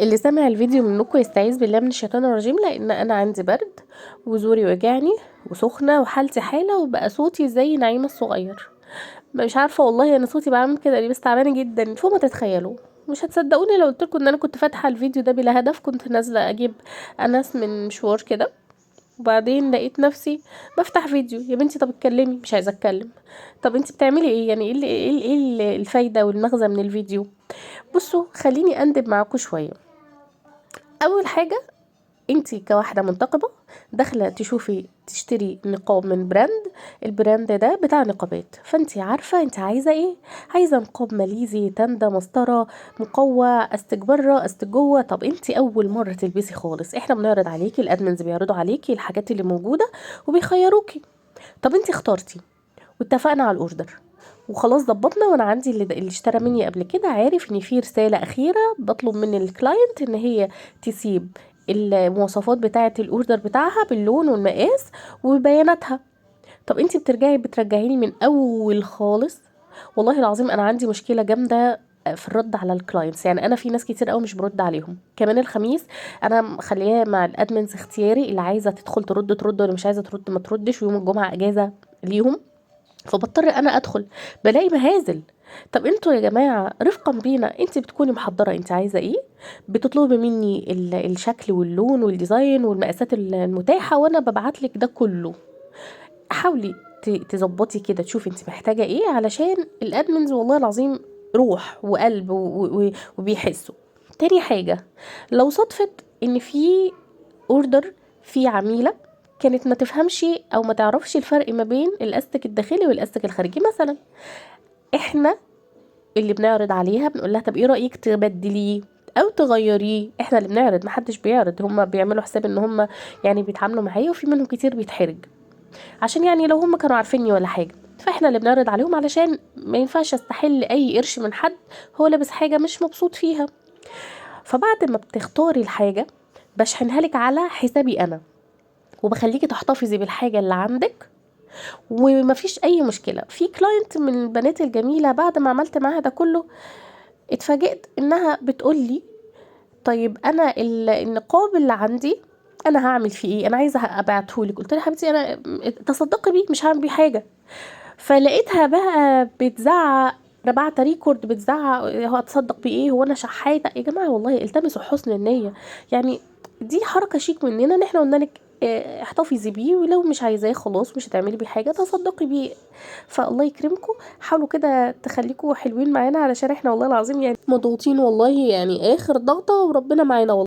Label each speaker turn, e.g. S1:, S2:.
S1: اللي سمع الفيديو منكم يستعيذ بالله من الشيطان الرجيم، لان انا عندي برد وزوري وجعني وسخنه وحالتي حاله، وبقى صوتي زي نعيمه الصغير. مش عارفه والله انا صوتي بعمل كده ليه، بس تعبانة جدا فوق ما تتخيلوا. مش هتصدقوني لو قلت لكم ان انا كنت فاتحة الفيديو ده بلا هدف. كنت نازله اجيب انس من مشوار كده، وبعدين لقيت نفسي بفتح فيديو. يا بنتي طب اتكلمي، مش عايزه اتكلم. طب انتي بتعملي ايه؟ يعني ايه الفايدة والمغزى من الفيديو؟ بصوا خليني اندب معاكم شوية. اول حاجة، انتي كواحده منتقبه داخله تشوفي تشتري نقاب من brand، ال brand ده بتاع نقابات، فانتي عارفه انتي عايزه ايه. عايزه نقاب ماليزي، تندة، مسطرة، مقوى، استك بره استك جوه. طب انتي اول مرة تلبسي خالص، احنا بنعرض عليكي، ال admins بيعرضوا عليكي الحاجات اللي موجودة وبيخيروكي. طب انتي اخترتي واتفقنا على ال order وخلاص ظبطنا، وانا عندي اللي اشترى مني قبل كده عارف ان في رسالة اخيرة بطلب من ال client ان هي تسيب المواصفات بتاعه ال order بتاعها باللون والمقاس وبياناتها. طب انتي بترجعيني من اول خالص. والله العظيم انا عندي مشكلة جامدة في الرد على ال clients، يعني انا في ناس كتير قوي مش برد عليهم. كمان الخميس انا مخلياه مع ال admins اختياري، اللي عايزه تدخل ترد ترد، واللي مش عايزه ترد ما تردش، ويوم الجمعة اجازه ليهم، فبضطر انا ادخل بلاقي مهازل. طب انتوا يا جماعة رفقا بينا، انت بتكوني محضرة انت عايزه ايه، بتطلبي مني الشكل واللون وال design والمقاسات المتاحة، وانا ببعتلك ده كله. حاولي تظبطي كده، تشوفي انت محتاجه ايه، علشان ال admins والله العظيم روح وقلب وبيحسوا. تاني حاجة، لو صدفت ان في order في عميله كانت ما تفهمش او ما تعرفش الفرق ما بين الاستك الداخلي والاستك الخارجي مثلا، احنا اللي بنعرض عليها بنقول لها طب ايه رايك تبدليه او تغيريه. احنا اللي بنعرض، محدش بيعرض، هم بيعملوا حساب ان هم يعني بيتعاملوا معايا، وفي منهم كتير بيتحرج عشان يعني لو هم كانوا عارفيني ولا حاجة، فاحنا اللي بنعرض عليهم علشان ما ينفعش استحل اي قرش من حد هو لابس حاجة مش مبسوط فيها. فبعد ما بتختاري الحاجة بشحنها لك على حسابي انا، وبخليكي تحتفظي بالحاجة اللي عندك ومفيش اي مشكلة. في client من البنات الجميلة بعد ما عملت معاها ده كله اتفاجئت انها بتقولي طيب انا النقاب اللي عندي انا هعمل فيه ايه، انا عايزه ابعتهولك. قلت لها حبيبتي انا تصدقي بيه مش هعمل بيه حاجة. فلقيتها بقى بتزعق، بعت record بتزعق، هو اتصدق بايه، هو انا شحاته؟ يا جماعة والله التمسوا حسن النية، يعني دي حركة شيك مننا ان احنا قلنا لك احتفظي بيه، ولو مش عايزاه خلاص مش هتعملي بيه حاجة تصدقي بيه. فالله يكرمكم، حاولوا كده تخليكم حلوين معانا، علشان احنا والله العظيم يعني مضغوطين والله، يعني اخر ضغطه وربنا معانا والله.